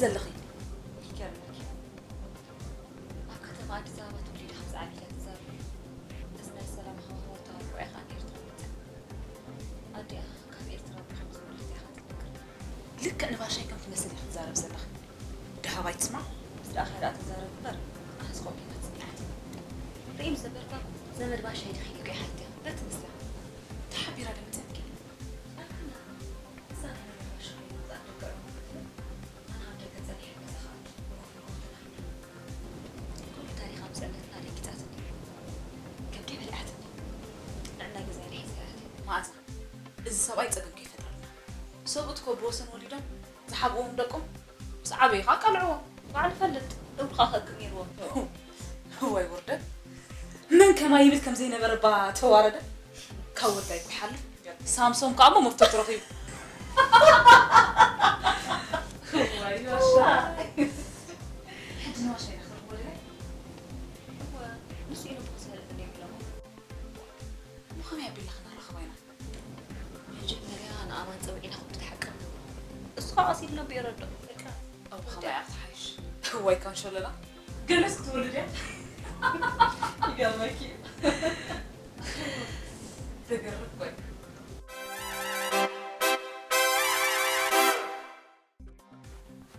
ዘለኺ? ይገርመኪ፣ ኣብ ከተማ ኣዲስ ኣበባ ተወሊደ ከምዚ ዓቢለ ትዛረቢ። እዚ ናይ ሰላም ሃዋህው ተዋርዑ ኢኻ ንኤርትራ መጺኻ። ኣዲኣ ካብ ኤርትራ ብኸም ዝወለደት ኢኻ ትነግር። ልክዕ ንባሻይ ከም ትመስል ኢኻ ትዛረብ ዘለኻ። ደሃባይ ትስማዕ? ምስ ደኣ ካልኣ ተዛረብ እምበር፣ ኣነስ ከምኡ ኢኻ ትስምዓት። ርእይ ምስ ነበርካ እኮ ዘመድ ባሻይ ዲኺ ኢልካ ይሓትያ። በቲ ምስላ። ተሓቢራ ዶ መጺኣትኪ? ኣይኮና። እዛ ናይ መን ባሻ ኮይና እዛ ደገ ዕሙር ክትብል? ኣነ ኣብ ደገ ጸኒሐ ገዛ ከኣ ብኮፍ ኢልኩም ተናሂና። ኩሉ ታሪኻ ምስ ዕለትና ደንጊጻትኒ። ከብደይ በሊዓትኒ። ንዕና ገዛይ ርሒሰ እየ ኣትየ። መኣዛ፣ እዚ ሰብኣይ ጸገም ከይፈጥረልና። ሰብኡት እኮ ብወሰን ወሊዶም ዝሓብእዎም ደቆም ምስ ዓበዩ ከኣ ቀልዕዎም። ባዕሉ ይፈልጥ፣ እግሩ ከኣ ክእክብ ነይርዎ። እዋይ ውርደት። መን ከማይ ይብል ከም ዘይነበረ እባ ተዋረደ። ካብ ወዳይ እኮ ይሓልፍ። ሳምሶም ከኣ እሞ መፍቶ ተረኺቡ። እዋይ ዋሻ። ሕጂ ንዋሻ ኢና ክንረኽቦ ዲና? እወ፣ ንሱ ኢሉ እኮ ዝፈልጥ እንድዮም ኢሎም። እሞ ከመይ ኣቢልና ክንራኸቦ ኢና? መጀመርያ ንኣማን ጸውዒና ከምኡ ክትሓቅቕ ንብሎ። እሱ ከኣ ቀስ ኢሉ ነቢዑ የረድኦ። በቃ። ኣብ ከመይ እያ ክትሓይሽ? እዋይ ካንሸለላ። ገለስ ክትወልድ እያ። ይገርመኪ እዩ። ዘገርም እኮ እዩ።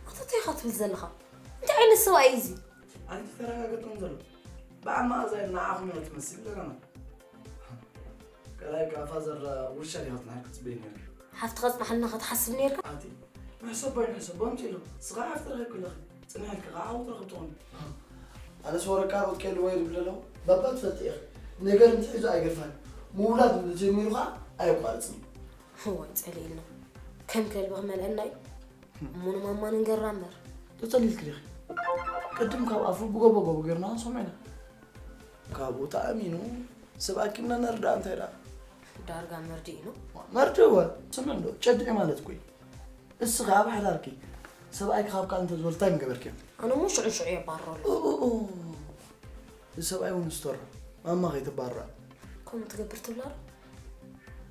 ኣታ እንታይ ኢኻ ትብል ዘለኻ? እንታይ ዓይነት ሰብኣይ እዩ እዚ? ኣንቲ ተረጋገጥን ዘሎ። ብዓል መኣዛ እዩ ንዓኹም እያ ትመስል ዘለና። ካልኣይ ከኣ ፋዘር ውርሻ ዲኻ ጽናሕ ክትጽበይ ነይርካ? ሓፍቲ ከጽናሓልና ከ ትሓስብ ነይርካ? ኣቲ፣ መሕሰቦ ኣይንሕሰቦ ኣምጺእሉ። ንስኻ ሓፍቲ ረኺብኪ ኣለኺ። ጽንሕ ኢልኪ ከኣ ዓወት ረኽብ ትኾኒ። ኣነስ ወረ ካልኦት ከይልዎ ይብል ኣለኹ። ባባ ትፈልጢ ኢኺ። ነገር እንተሒዙ ኣይገድፋን። ምውላድ እንተጀሚሩ ከኣ ኣየቋርጽን እዩ። እዋይ ጸሊእልና። ከም ከልቢ ክመልአና እዩ። እሞ ንማማ ንንገራ እምበር። ተጸሊልኪ ዲኺ? ቅድም ካብ ኣፉ ብጎቦ ጎቦ ጌርና ክንሰምዖ ኢና። ካብኡ ተኣሚኑ ሰብ ኣኪብና ነርድኣ እንታይ ደኣ? ዳርጋ መርድእ እዩ ነው። መርድእ እወ፣ ስምዒ እንዶ፣ ጨድዒ ማለት እኮ እዩ። እስኺ ኣብ ሓዳርኪ ሰብኣይኪ ካብ ካልእ እንተዝወልድ እንታይ ምገበርክዮ? ኣነ እሞ ሽዑ ሽዑ የባርሮ ኣለኹ። ኡ፣ ኡ፣ ኡ። እዚ ሰብኣይ እውን ስቶር፣ ማማ ከይትባረር። ከምኡ ትገብር ትብላ ዶ?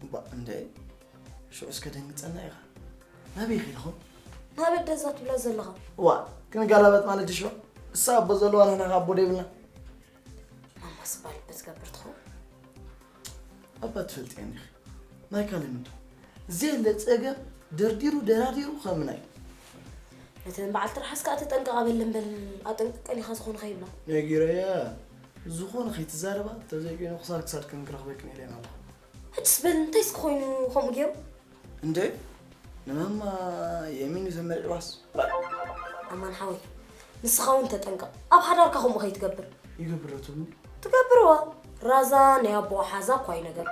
እባ እንደ ሽዑ እስከ ደንግጸና ኢኻ። ናበይ ኺድኹም? ናብ ኣደ እዛ ትብላ ዘለኻ። ዋ፣ ክንጋላበጥ ማለት ድሽባ? እሳ ኣቦ ዘለዋ ንሕና ከ ኣቦ ዶ የብልና? ማማስ እባ ልቢ ትገብር ትኸውን? ኣባ ትፈልጥየን ኢኺ። ናይ ካልእ ምንዶ? ዘየለ ጸገም ደርዲሩ ደራዲሩ ከምናይ። ነተን በዓል ትርሓስ ከኣ ተጠንቀቓ በለን በል፣ ኣጠንቅቀን ኢኻ ዝኾነ ከይብላ። ነጊረያ። ዝኾነ ከይትዛረባ፣ ተዘይኮይኑ ክሳድ ክሳድክን ክረኽበክን ኢለን ኣለኹ። ሕጅስ በል፣ እንታይስ ኮይኑ ከምኡ ገይሩ? እንዴ፣ ንማማ የሚን እዩ ተመሪዕዋስ። ኣማን ሓወይ፣ ንስኻ እውን ተጠንቀቕ። ኣብ ሓዳርካ ከምኡ ከይትገብር። ይገብር ዶ ትብሉ? ትገብርዋ። ራዛ ናይ ኣቦኣ ሓዛ እኳ እዩ ነገር።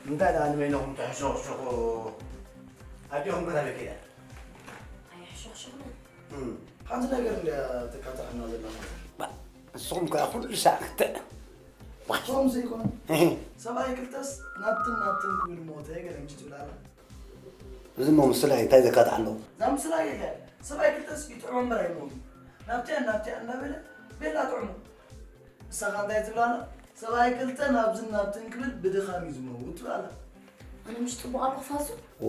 እንታይ ደኣ ንበይንኹም ትሕሸኽሽኹ? ኣዴኹም ከ ናበይ ከይዳ? ኣይሕሸኽሽኽን። እም። ሓንቲ ነገር እንድያ ተካትዓና ዘላ ማለት እዩ። ባ፣ ንስኹም ከኣ ኩሉ ሳዕ ክትዕ። ባ። ከምኡ ዘይኮነ፣ እህ። ሰብኣይ ክልተስ ናብትን ናብትን ክብል ሞተ ገለ እንጂ ትብል ኣላ። እዚ እሞ ምስላ እንታይ ዘካትዕ ኣለዎ? እዛ ምስላ የለ። ሰብኣይ ክልተስ ይጥዕሞ እምበር ኣይሞቱን። ናብቲኣን ናብቲኣን እናበለ ቤላ ጥዕሞ። ንሳኻ እንታይ ትብል ኣላ? ሰብኣይ ክልተ ናብዝን ናብትን ክብል ብድኻም እዩ ዝመውት ትብል ኣላ። ኣነ ምሽ ጽቡቕ ኣለኹ ፋዙ? ኦ፣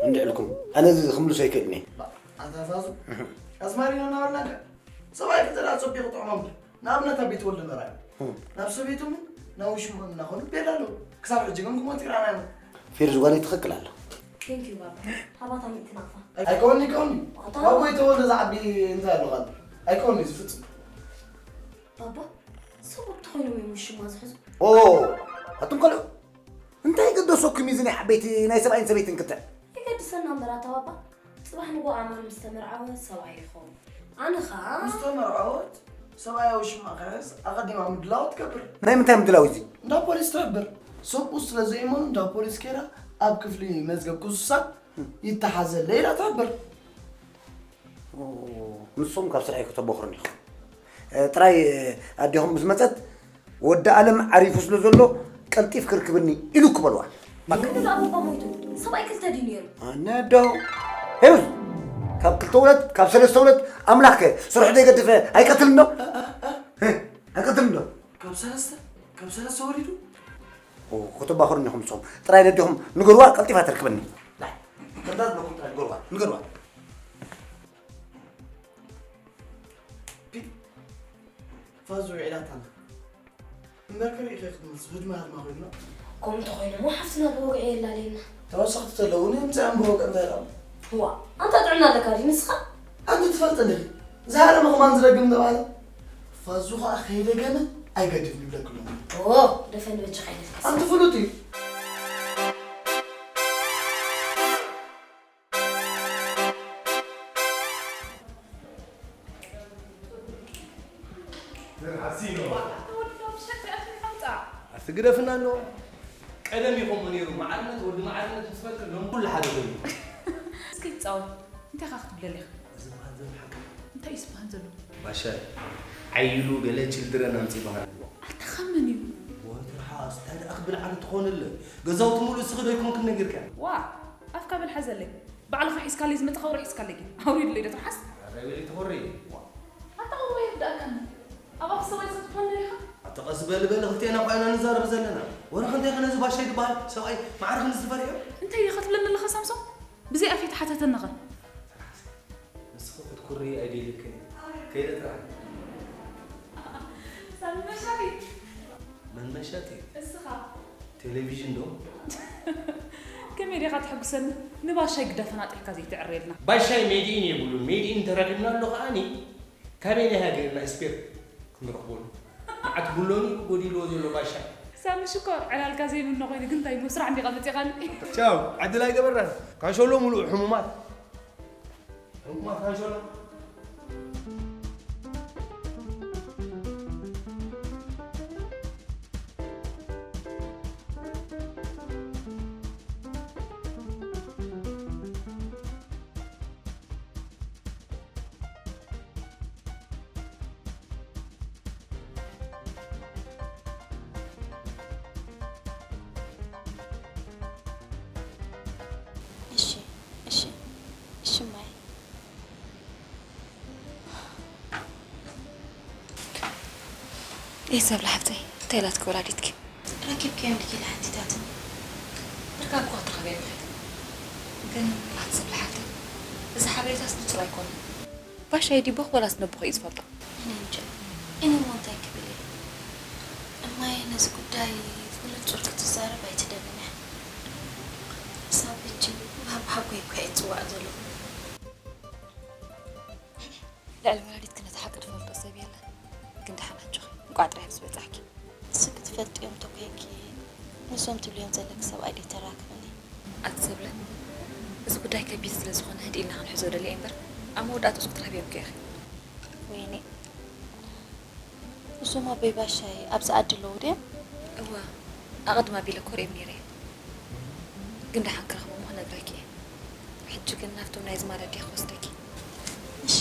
እንድዒ ኢልኩም። ኣነ እዚ ክምልሶ ኣይክእልን እየ። ባ፣ ኣታ ፋዙ፣ ኣዝማሪኖ እናበልናካ፣ ሰብኣይ ክልተ ደኣ ጸቢቑ ጥዕሞ እምበር። ንኣብነት ኣብ ቤት ወልደ መርዓ፣ እም። ናብ ሰበይቶም ናብ ውሽሞም እናኾኑ ቤላ ኣለዉ። ክሳብ ሕጂ ግን ክሞት ይረኣና ኢና። ፌርዝ ጓለይ ትኽክል ኣላ። Thank you ባባ። ሃባታ ሚእቲ ናቕፋ። ኣይከውንኒ፣ ኣይከውንኒ። ኣታ ባቦይ ተወልደ ዝዓቢ እንታይ ኣሎ ካልእ? ኣይከውንኒ እዚ ፍጹም። ባባ፣ ሰብኡት ተኾይኖም እዮም ውሽማ ዝሕዙ። ኦ፣ ኣቱም ካልእ እንታይ ይገደሰኩም እዩ እዚ ናይ ዓበይቲ ናይ ሰብኣይን ሰበይትን ክትዕ? ይገድሰና እምበር ኣታ ባባ፣ ጽባሕ ንግሆ ኣማን ምስ ተመርዓወ ሰብኣይ ይኸውን። ኣነ ኸኣ ምስ ተመርዓወት ሰብኣይ ውሽማ ክሕዝ ኣቐዲማ ምድላው ትገብር። ናይ ምንታይ ምድላው እዚ? እንዳ ፖሊስ ትሕብር። ሰብኡ ስለ ዘይእመኑ እንዳ ፖሊስ ከይዳ ኣብ ክፍሊ መዝገብ ክሱሳት ይተሓዘለይ ኢላ ትሕብር። ኦ፣ ንሶም ካብ ስርሐይ ከተቦኽሩኒ ኢኹም። እ፣ ጥራይ፣ እ፣ ኣዴኹም ምስ መጸት፣ "ወዲ ኣለም ዓሪፉ ስለ ዘሎ፣ ቀልጢፍ ክርክብኒ ኢሉ" ክበልዋ። ክንዲ ኣቦባ ሞይቱ፣ ሰብኣይ ክልተ ድዩ ነይሩ? ኣነ ኣዶ። ሄሩዝ፣ ካብ ክልተ ውለት፣ ካብ ሰለስተ ውለት፣ ኣምላኽ ከ ስርሑ ዘይገድፈ ኣይቀትልን ዶ? እ፣ እ፣ እ። እ፣ ኣንካ ካብ ሰለስተ ካብ ሰለስተ ወሪዱ። ኦ፣ ከተባኽሩኒ ኢኹም ንስኹም። ጥራይ ነዲኹም ንገርዋ፣ ቀልጢፋ ተርክበኒ። ዳይ፣ ከምዛ ዝበልኩም ጥራይ ንገርዋ፣ ንገርዋ። ፒ፣ ፋዙ ውዒላታና። እምበር ከመይ ኢኸ ክትመልስ? ህድማ ህድማ ኮይንና። ከምኡ እንተኾይኑ እሞ ሓፍትና ብወግዒ የላልየና። ተወሰኽቲ ተለዉ፣ ንምንታይ እምበር ወግዒ እንታይ ኢሎም? ዋ፣ ኣንታ ጥዕና ኣለካ ድዩ ንስኻ? ኣንቲ ትፈልጥኒ ኢኺ። ዝሃረመ ከማን ዝደግም ተባህለ። ፋዙ ኸኣ ከይደገመ ኣይገድፍን ይብለክሎም። ኦ፣ ደፈን በጃኻ ይበልካ። ኣንቲ ፍሉጥ እዩ። ኣቲ ግደፍና ኣሎ። ቀደም ይኸሞ ነይሩ፣ ማዕርነት፣ ወዲ ማዕርነት ምስ መጸ ሎም ኩሉ ሓደ ኮይኑ። እስኪ ጻወት፣ እንታይ ኢኻ ክትብለለይ ኢኻ? እዚ በሃል ዘሎ ሓቂ። እንታይ እዩ ዝበሃል ዘሎ? ባሻ፣ ዓይሉ ገለ ችልድረን ኣምጺእ በሃል። ኣታ ኻብ መን እዩ? ወይ ትርሓስ፣ እንታይ ደኣ ክብል ዓሊ ትኾንለ? ገዛውቲ ሙሉእ እስኺ ዶ ኣይኮንክን ነጊርካ? ዋ፣ ኣፍካ በል ሓዘለይ። ባዕልኻ ሒዝካለይ ዝመጻኻ ወረ ሒዝካለይ ግን። ኣውሪድለይ ዶ ትርሓስ? ኣረ በሊ ትኾሪ። ዋ፣ ኣታ ኸሞ ይርዳእካኒ። ኣብ ኣፍ ሰብኣይ ሰብ ትኾን ኢኻ? ኣታ ቀስ በል በል፣ ክልቴና እኳ ኢና ንዛረብ ዘለና። ወረ ክንደይ ኸ ነዚ ባሻይ ዝበሃል ሰብኣይ ማዕረ ክንዝፈር እዮም? እንታይ ኢኻ ትብለኒ ኣለኻ ሳምሶን? ብዘይ ኣፍ ኣይትሓተተኒ ኸ? ንስኺ ክትኩሪ ኣይደልክን እየ። ከይደ ጥራሕ። ሳሚ መሻጢ። መን መሻጢ? እስኻ። ቴሌቪዥን ዶ? ከመይ ዲኻ ተሐጉሰኒ? ንባሻይ ግዳ ፈናጢሕካ ዘይትዕረየልና። ባሻይ ሜድኢን የብሉን። ሜድኢን ተረኺብና ኣሎ ከኣኒ ካበይ ናይ ሃገርና ስፔር ክንረኽበሉ? መዓት ብሎኒ ጎዲልዎ ዘሎ ባሻይ። ሳሚ ሽኮር፣ ዕላልካ ዘይምኖ ኮይኑ ግን እንታይ እሞ ስራሕ እንዲኻ መጺኻኒ? ቻው፣ ዕድል ኣይገበርናን። ካንሸሎ ሙሉእ ሕሙማት። ሕሙማት ካንሸሎ። እሺ፣ እሺ፣ እሺ እማየ። ኤልሳ ብላ ሓብተይ፣ እንታይ ኢላትኪ ወላዲትኪ? ረኪብክዮም ድኪ ኢላ ሓቲታትኒ። ብርካ እኮ ክትረኽብዮም ኢኺ። ግን ኣቲ ሰብለ ሓብተይ፣ እዚ ሓበሬታስ ንጹር ኣይኮነን። ባሻይ ድዩ ቦኽ ወላስ ነቦኹ እዩ ዝፈልጦ? እኔ እንጃ። እኔ እሞ እንታይ ክብል እየ? እማየ ነዚ ጉዳይ ብንጹር ክትዛረብ ኣይትደልን እያ። ክሳብ ሕጂ ብሃብ ሓጎይ እኮ እየ ዝጽዋዕ ዘለኹ። ልዕሊ ወላዲትኪ ነቲ ሓቂ ዝፈልጦ ሰብ የለን። ግን ደሓን ኣጆኺ፣ እንቋዕ ጥራይ ኣብዚ በጻሕኪ። እስኪ ትፈልጥዮም ተኮይንኪ፣ ምስኦም ትብልዮም ዘለኪ ሰብኣይ ደይተራክብኒ። ኣቲ ሰብለ፣ እዚ ጉዳይ ከቢድ ስለ ዝኾነ ህድእ ኢልና ክንሕዞ ደልየ እምበር፣ ኣብ መወዳእትኡስ ክትረኽብዮም እኮ ኢኺ። ወይኔ፣ እዞም ኣቦይ ባሻይ ኣብዚ ዓዲ ኣለዉ ድዮም? እዋ፣ ኣቐድም ኣቢለ እኮ ርእዮም ነይረ እየ። ግን ደሓን ክረኽቦም ክነግረኪ እየ። ሕጂ ግን ናብቶም ናይ ዝማድ ኣዴ ክወስደኪ። እሺ።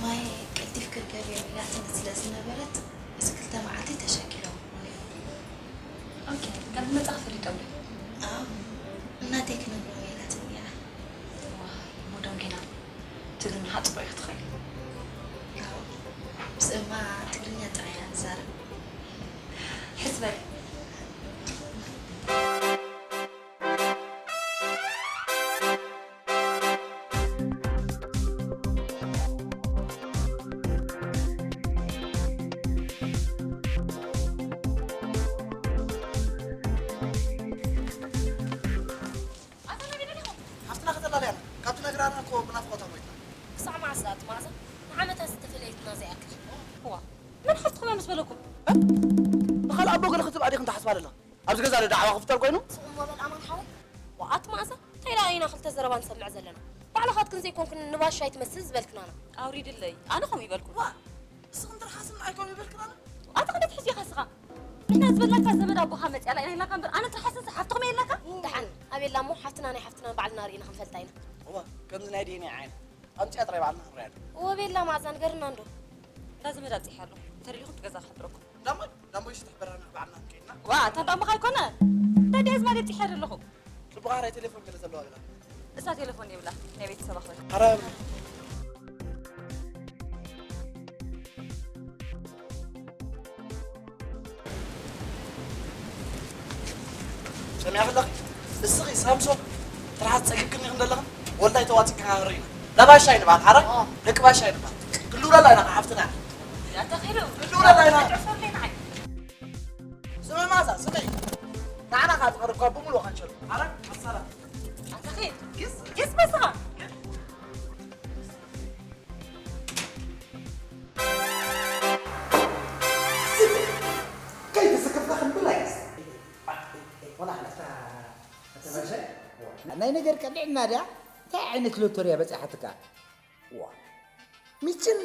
ማይ ቀልጢፍኪ ርገብዮም ኢላትኒ ስለ ዝነበረት፣ እዚ ክልተ መዓልቲ ተሸኪሎም። ኦኬ፣ ካብ መጻ ክፈሊጦም ዶ? ኣዎ፣ እናተይ ክነግሮም ኢላትኒ እያ። ዋይ፣ እሞ ደንጊና። ትግርኛ ጽቡቕ ኢኺ ትኽእሊ። ኣዎ፣ ምስእማ ትግርኛ ጥራይ ኢና ንዛረብ። ሕስበል። ኣታ ናበይ ደሊኹም? ሓፍትና ከተላልያና፣ ካብ ትነግራና እኮ ብናፍቖታ ሞይትና። ክሳዕ መዓስ ደኣ ኣቲ መኣዛ? ንዓመታት ዝተፈለየትና ዘይኣክል። እዋ፣ መን ሓፍትኹም እያ ምስ በለኩም? እ? ንኻልእ ኣቦ ገለ ክትብኣ ዲኽን ትሓስባ ዘለኻ? ኣብዚ ገዛ ዶ ዳዕዋ ክፍጠር ኮይኑ? ስቕ እሞ በል ኣማን ሓወይ። ዋ፣ ኣቲ መኣዛ፣ እንታይ ደኣ ኢና ክልተ ዘረባ ንሰምዕ ዘለና? ባዕልኻትክን ዘይኮንክን ንባሻይ ትመስል ዝበልክናና። ኣውሪድለይ፣ ኣነ ከምኡ ይበልኩ። ዋ፣ ንስኽን ትርሓስን ኣይኮን ይበልክናና? ኣታ ክንደይ ትሕዝ ኢኻ እስኻ? ንሕና ዝበልናካ ዘመድ ኣቦኻ መጽያ ኣላ ኢና ኢልናካ እምበር፣ ኣነ ትርሓስን ሓፍትኹም እየ ኢልናካ? ደሓን፣ ኣቤላ እሞ ሓፍትና ናይ ሓፍትና ባዕልና ርኢና ክንፈልጣ ኢና። እዋ፣ ከምዚ ናይ ዲኤንኤ ዓይነት። ኣምጽያ ጥራይ ባዕልና ክንሪኣ። እወ ቤላ መኣዛ ንገርና እንዶ። እንዳ ዘመድ ኣብጺሐ ኣለኹ። እንተደሊኹም እቲ ገዛ ክሕድረኩም። እንዳሞ፣ እንዳሞ ይስጥሕ በራና ባዕልና ክንከይድና። ዋ፣ እታ እንዳሞ ካልኮነ? እንዳ ዲያዝ ማለት ይሓደ ኣለኹ። ልብኻ ናይ ቴሌፎን ገለ ዘለዋ ገላ። እሳ ቴሌፎን የብላ፣ ናይ ቤተሰብ ኣኽበል። ኣረ፣ ትሰምዒ ከለኺ፣ እስኺ ሳምሶም ትርሓስ ጸጊብክኒ ክንደለኽን ወልዳይ ተዋጺእክና ንርኢ ኢና። ላባሻይ ንባል ሓራ፣ ኦ። ደቂ ባሻይ ንባል። ክንድውለላ ኢና ሓፍትና። ኣታ ኺዱ። ክንድውለላ ኢና። ስምዒ ማዛ፣ ስምዒ። ንዓና ኸኣ ትቐርብ እኳ ብምሉእ ኸንሸሎ። ሓራ፣ ኣሳላ። ኣታ ኺድ። ግስ፣ ግስ በስኻ። ስምዒ። ከይተሰከፍካ ክንብል ኣይስ። ወላ ሓለፍታ ኣተባሻይ? ናይ ነገር ቀንዕና ድያ? እንታይ ዓይነት ሎተሪ እያ በጺሓትካ? ዋ። ሚችን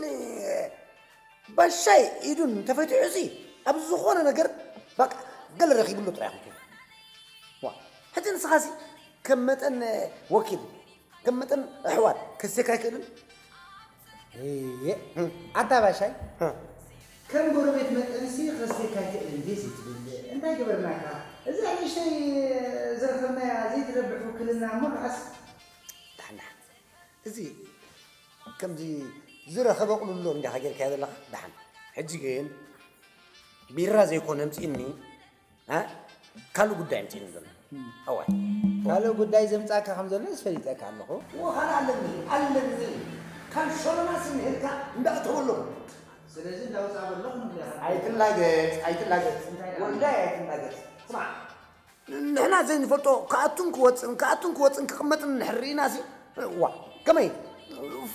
ባሻይ ኢዱን ተፈቲሑሲ ኣብ ዝኾነ ነገር በቃ ገለ ረኺብሉ ጥራይ ይኹን። ዋ። ሕጂ ንስኻሲ ከም መጠን ወኪል፣ ከም መጠን ኣሕዋት ከስቴካ ኣይክእልን? እየ። ኣታ ባሻይ፣ እ። ከም ጎረቤት መጠንሲ ከስቴካ ኣይክእልን ድየ ዘይትብል? እንታይ ገበርናካ? እዛ ንእሽተይ ዝረኸብናያ ዘይትረብሕ ውክልና እሞ ከዓስ። ደሓን፣ ደሓን። እዚ ከምዚ ዝረኸበ ቁልሎ እንዲኻ ጌርካዮ ዘለኻ። ደሓን። ሕጂ ግን ቢራ ዘይኮነ ኣምጺእኒ፣ እ? ካልእ ጉዳይ ኣምጺእኒ ዘሎ። እም። እወ። ካልእ ጉዳይ ዘምጻእካ ከም ዘሎ ፈሊጠካ ኣለኹ። እወ፣ ካልእ ኣለኒ፣ ኣለኒ። ካንሸሎና ስም ሄድካ እንዳእተወሎም። ስለዚ እንዳውጻእ በለኹ ንብለኻ። ኣይትላገጽ፣ ኣይትላገጽ። እንታይ ደኣ? ወልዳይ ኣይትላገጽ። ስማዕ፣ ንሕና ዘይንፈልጦ ክኣቱን ክወጽእን፣ ክኣቱን ክወጽእን ክቕመጥን እንድሕር ርኢናሲ፣ ዋ፣ ከመይ?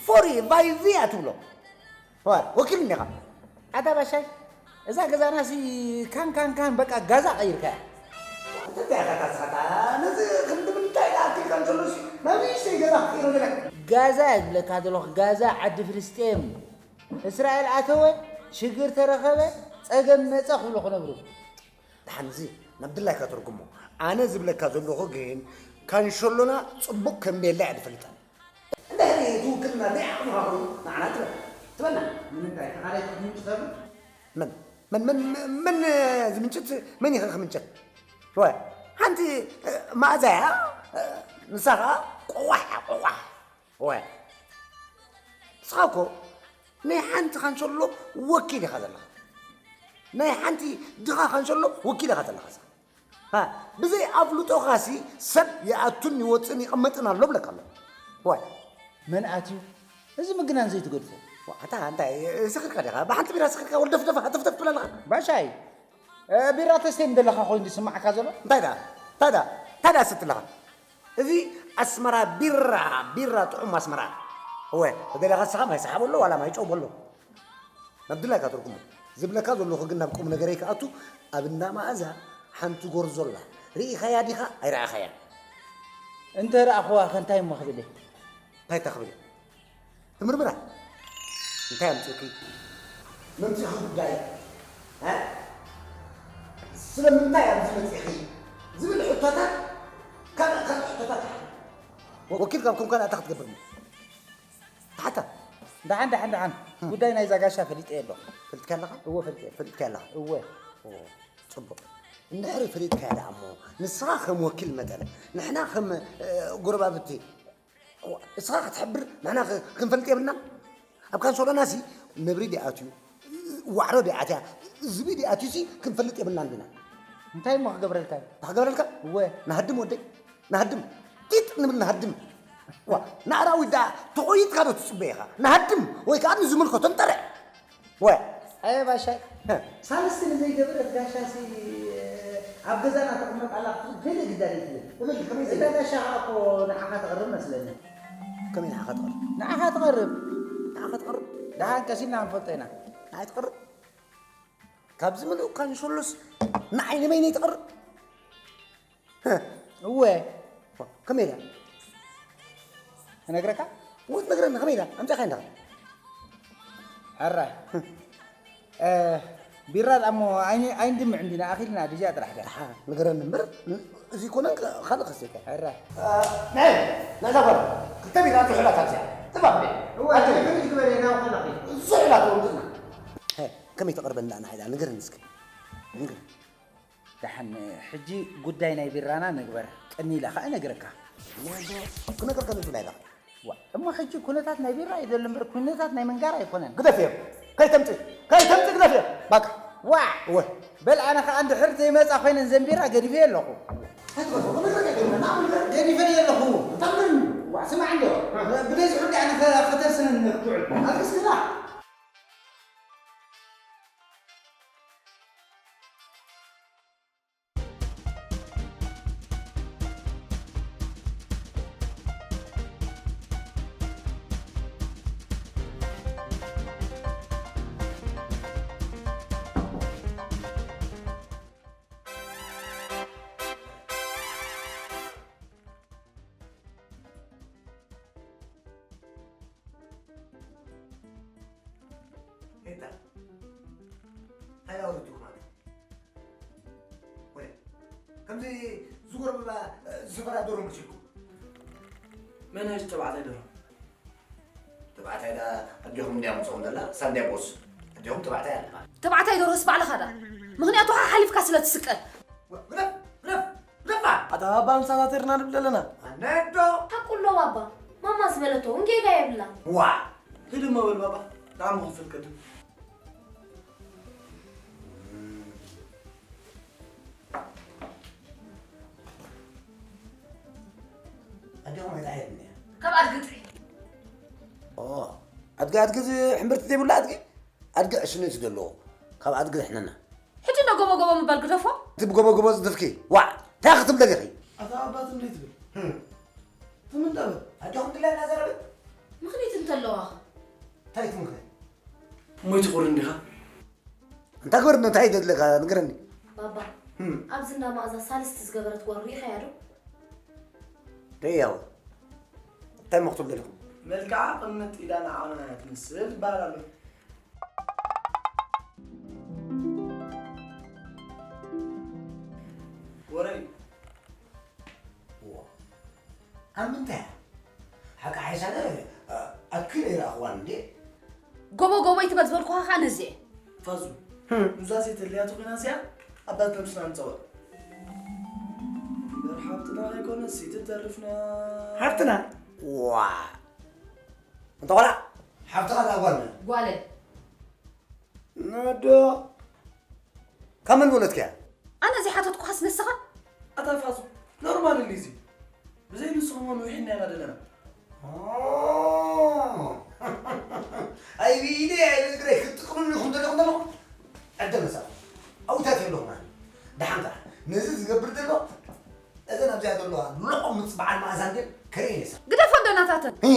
ፎሪ፣ ቫይቪ እያ ትብሎ። ዋ፣ ወኪል እንዲኻ። ኣታ ባሻይ፣ እዛ ገዛናሲ ካን ካን ካን በቃ ጋዛ ቀይርካያ። እንታይ ኢኻ ታስኻታ? ነዚ ክንዲ ምንታይ ኢላ ኣኪልካ እንከሎሲ፣ ናብ ንእሽተይ ገዛ ክቅይሮ ገለ። ጋዛ እየ ዝብለካ ዘለኹ፣ ጋዛ ዓዲ ፍልስጤም። እስራኤል ኣተወ፣ ሽግር ተረኸበ፣ ጸገም መጸ ክብሉ ክነብሩ። ደሓን እዚ ናብ ድላይካ ተርጉሞ። ኣነ ዝብለካ ዘለኹ ግን ካንሸሎና ጽቡቕ ከም ቤላ እያ ዝፈልጣ። እንድሕሪ ትውክልና ዘይዓቕምኻ ኮይኑ ንዓና ትበል። ትበልና። ንምንታይ? ተኻላይ ትምንጭ ተብል? መን? መን፣ መን፣ መን፣ መን ዝምንጭት? መን ኢኸ ክምንጨት? ወ፣ ሓንቲ፣ እ፣ መኣዛ እያ። እ፣ ንሳ ኸኣ ቆቋሕ እያ፣ ቆቋሕ። ወ፣ ንስኻ እኮ ናይ ሓንቲ ካንሸሎ ወኪል ኢኻ ዘለኻ። ናይ ሓንቲ ድኻ ካንሸሎ ወኪል ኢኻ ዘለኻ። ሃ፣ ብዘይ ኣፍልጦኻሲ ሰብ ይኣቱን ይወጽእን ይቕመጥን ኣሎ እብለካ ኣለኹ። ዋይ። መን ኣትዩ? እዚ ምግናን ዘይትገድፎ። ዋ፣ ኣታ እንታይ ሰኺርካ ዲኻ? ብሓንቲ ቢራ ሰኺርካ ወልደፍደፍ ሃተፍተፍ ትብል ኣለኻ። ባሻይ፣ እ፣ ቢራ ተስተይ እንደለኻ ኮይኑ ዝስማዓካ ዘሎ? እንታይ ደኣ? እንታይ ደኣ? እንታይ ደኣ ስትለኻ? እዚ ኣስመራ ቢራ፣ ቢራ ጥዑም ኣስመራ። እወ፣ ተደሊኻ ንስኻ ማይ ሰሓቦ ኣሎ ዋላ ማይ ጨው በሎ። ናብ ድላይካ ትርጉሞ። ዝብለካ ዘለኹ ግን ናብ ቁም ነገረይ ክኣቱ፣ ኣብ እንዳ መኣዛ ሓንቲ ጎርዞ ኣላ። ርኢኻያ ዲኻ? ኣይረኣኻያን? እንተ ረኣኽዋ ከ እንታይ እሞ ክብል እየ? እንታይ እታ ክብል እየ? ትምርምራ። እንታይ ኣምጺእኪ? መምጺእኺ ጉዳይ? እ? ስለምንታይ ኣብዚ መጺእኺ? ዝብል ሕቶታት፣ ካልእ፣ ካልእ ሕቶታት። ወኪል ካብ ኮንካ ንኣታ ክትገብር እሞ። ተሓታ። ደሓን፣ ደሓን፣ ደሓን። እም። ጉዳይ ናይዛ ጋሻ ፈሊጠ ኣለኹ። ፈሊጥካ ኣለኻ? እወ፣ ፈሊጠ። ፈሊጥካ ኣለኻ? እወ። ኦ፣ ጽቡቕ። እንድሕሪ ፈሊጥካያ ደኣ እሞ፣ ንስኻ ከም ወኪል መጠን፣ ንሕና ከም፣ እ፣ ጎረባብቲ፣ እዋ፣ እስኻ ክትሕብር ንሕና ክ-፣ ክንፈልጥ የብልና? ኣብ ካንሶሎናሲ ነብሪ ዲኣትዩ፣ ዋዕሮ ዲኣትያ፣ ዝቢ ዲኣትዩሲ ክንፈልጥ የብልናን ዲና? እንታይ እሞ ክገብረልካ እዩ? እንታይ ክገብረልካ? እወ። ንሃድም ወደይ፣ ንሃድም። ጢጥ ንብል ንሃድም። ዋ፣ ንኣራዊት ደኣ ተቖይጥካ ዶ ትጽበ ኢኻ? ንሃድም ወይ ከኣ ንዝምልከቶም ጠርዕ። ወ። ኣየ ባሻይ፣ ሀ። ሳልስቲ ንዘይገብረት ጋሻሲ ኣብ ገዛና ተቕመጥ ኣላ ክትብል ከይደ ግዳን እየ ትብል። እብል፣ ከመይ እዛ ዘይብል? ጋሻ ኸኣ እኮ ንዓኻ ትቐርብ መስለኒ። ከመይ ንዓኻ ትቐርብ? ንዓኻ ትቐርብ። ንዓኻ ትቐርብ? ደሓን ቀሲና ክንፈልጦ ኢና። ንዓይ ትቐርብ? ካብዚ ምሉእ ካንሸሎስ ንዓይ ንበይነይ ትቐርብ? ሀ። እወ። ከመይ ኢላ? ክነግረካ? እወ፣ ትነግረኒ፣ ከመይ ኢላ? ኣምጺእካ እንዳ። ሕራይ። እ፣ ቢራ ደኣ እሞ ኣይን-፣ ኣይንድምዕ እንዲና፣ ኣኺልና ድጃ ጥራሕ ድያ? ደሓ፣ ንገረኒ እምበር፣ ን-፣ እዚ ይኮነን ከ-፣ ካልእ ክስተካ። ሕራይ። እ፣ ናይ፣ ናይዛ ጓል፣ ክልተ ቢራ ዝሑላት ኣብዚኣ። ጥባብ በይ። እወ፣ ኣቲ። ፍሪጅ ግበሪ፣ ናብኡ ከለኺ። ዝሑላት እውን ዝና። ሀ፣ ከመይ ትቐርበና ንዓይ ደኣ? ንገረኒ እስከ። ንገረኒ። ደሓን፣ ሕጂ ጉዳይ ናይ ቢራና ንግበር። ቀኒ ኢለ ኸኣ እነግረካ። ክነግረካ ንሱ ናይ ኢኻ። ዋ፣ እሞ ሕጂ ኩነታት ናይ ቢራ እዩ ዘሎ እምበር ኩነታት ናይ ምንጋር ኣይኮነን። ግደፍዮ። ከይተምጽእ፣ ከይተምጽእ ግደፍዮ። ባቃ። ዋ! እወ። በል ኣነ ኸኣ እንድሕር ዘይመጻ ኮይነን ዘን ቢራ ገዲፈዮ ኣለኹ። ደሪፈ ኣለኹ። ታምን ዋዕ፣ ስማዕ እንዶ። ብደዚ ሕዲ ኣነ ከ-፣ ከተርስን ክትውዕል። ኣልቅስ ግዳ። ኔታ፣ እንታይ ኣውሪድኩም ማለት? ወይ፣ ከምዚ ዝጎርብባ ዝፈራ ዶሮ መሲልኩም። መን እዩ ተባዕታይ ዶሮ? ተባዕታይ ዳ ኣዴኹም እንድያ ምጽኦም ዘላ፣ ሳብ እንድያ ቦስ። ኣዴኹም ተባዕታይ ኣለ ማለት። ተባዕታይ ዶሮስ ባዕልኻ ዳ። ምኽንያቱ ሓሊፍካ ስለ ትስቀል። ግደፍ፣ ግደፍ፣ ግደፋ! ኣታ ባባ፣ ምሳታተርና ንብል ኣለና። ኣነዶ? ሓቁ ኣሎ ባባ። ማማ ዝበለቶ እውን ጌጋ የብላን። ዋ! ህድሞ በል ባባ፣ ንዓሞ ክፍል ቅድም። ኣዴኹም ኣይትዓየጥን እያ። ካብ ኣድጊ ጥዒ። ኦ፣ ኣድጊ፣ ኣድጊ እዚ ሕምብርቲ ዘይብሉ ኣድጊ? ኣድጊ ዕሽነት እዩ ዘለዎ። ካብ ኣድጊ ዘሕነና። ሕጂ እንዶ ጎቦ ጎቦ ምባል ግደፎ። እቲ ብጎቦ ጎቦ ዝደፍኪ፣ ዋዕ፣ እንታይ ክትብለኒ ኢኺ? ኣታ ኣባት እንዴት ትብል? ህም። ትም እንዳበል። ኣዴኹም ድላ እናዘረበት? ምኽኒት እንተለዋኸ? እንታይ ትምኽኒ? እሞ ይትቑር እንዲኻ? እንታ ግበር፣ እንታይ ደለካ ንገረኒ። ባባ፣ ህም። ኣብዚ እንዳ መኣዛ ሳልስቲ ዝገበረት ጓል ርኢኻያ ዶ? ደያው። እንታይ እሞ ክትብሉ ደለኹም? መልክዓ ቅምጥ ኢላ ንዓና እያ ትመስል ይበሃል ኣሎ። ወረ እዩ። ዋ። ኣብ ምንታይ እያ? ሓቂ ሓይሳነ፣ ኣ-፣ ኣትኪ ነይረ ኣኽዋን እንዴ? ጎቦ ጎቦ ይትበል ዝበልኩኻ ኸዓ ነዚ እየ። ፋዙ፣ ህም። ኑዛዜ ተድልያቶ ኮይና እዚኣ፣ ኣባት ነብስና ንጸውዕ። እምበር ሓብትና ከይኮነሲ ትተርፍና። ሓብትና? ዋ። እንተ ቆልዓ፣ ሓብትኻ እታ ጓል መን? ጓለይ። ነዶ። ካብ መን ወለድክያ? ኣነ ዘይሓተትኩኻስ ንስኻ? ኣታ ፋዙ፣ ኖርማል እንዲ እዚ። ብዘይ ንስኹም እውን ውሒድና ኢና ዘለና። ኦ። ኣይ ብኢደይ፣ ኣይ ብእግረይ ክትጥቅምሉ ኢኹም ዘለኹም ዘለኹም። ዕደ መሳኹም። ኣውታት የለኹም ኣነ። ደሓን ከኣ፣ ነዚ ዝገብር ዘሎ፣ እዘን ኣብዚኣ ዘለዋ ልቆም ምጽ በዓል መኣዛ እንድየን ከርእየን እየ። ግደፎ እንዶ ናታተን። ሂ።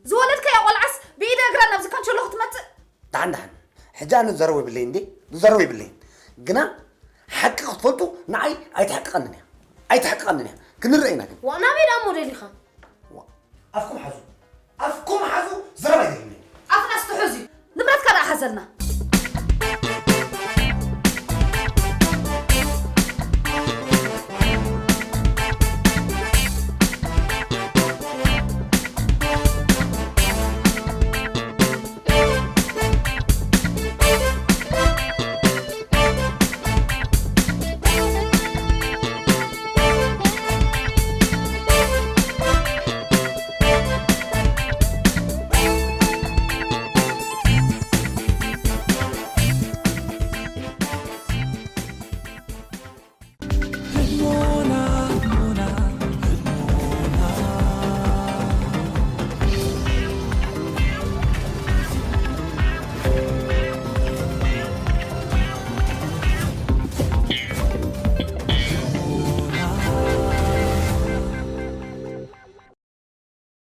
ዝወለድካያ ቆልዓስ ብኢደ እግራ ናብዚ ካንቸሎ ክትመጽእ? ደሓን፣ ደሓን። ሕጂ ኣነ ዝዛረቦ የብለይን እንዴ? ዝዛረቦ የብለይን። ግና ሓቂ ክትፈልጡ ንዓይ ኣይትሕቅቐንን እያ። ኣይትሕቅቐንን እያ። ክንረአ ኢና ግን። ዋእ፣ ናበይ ደኣ እሞ ደሊኻ? ዋ፣ ኣፍኩም ሓዙ። ኣፍኩም ሓዙ፣ ዘረባ ኣይደልይን እየ። ኣፍና ስትሑዝ እዩ። ንብረትካ ደኣ ሓዘልና።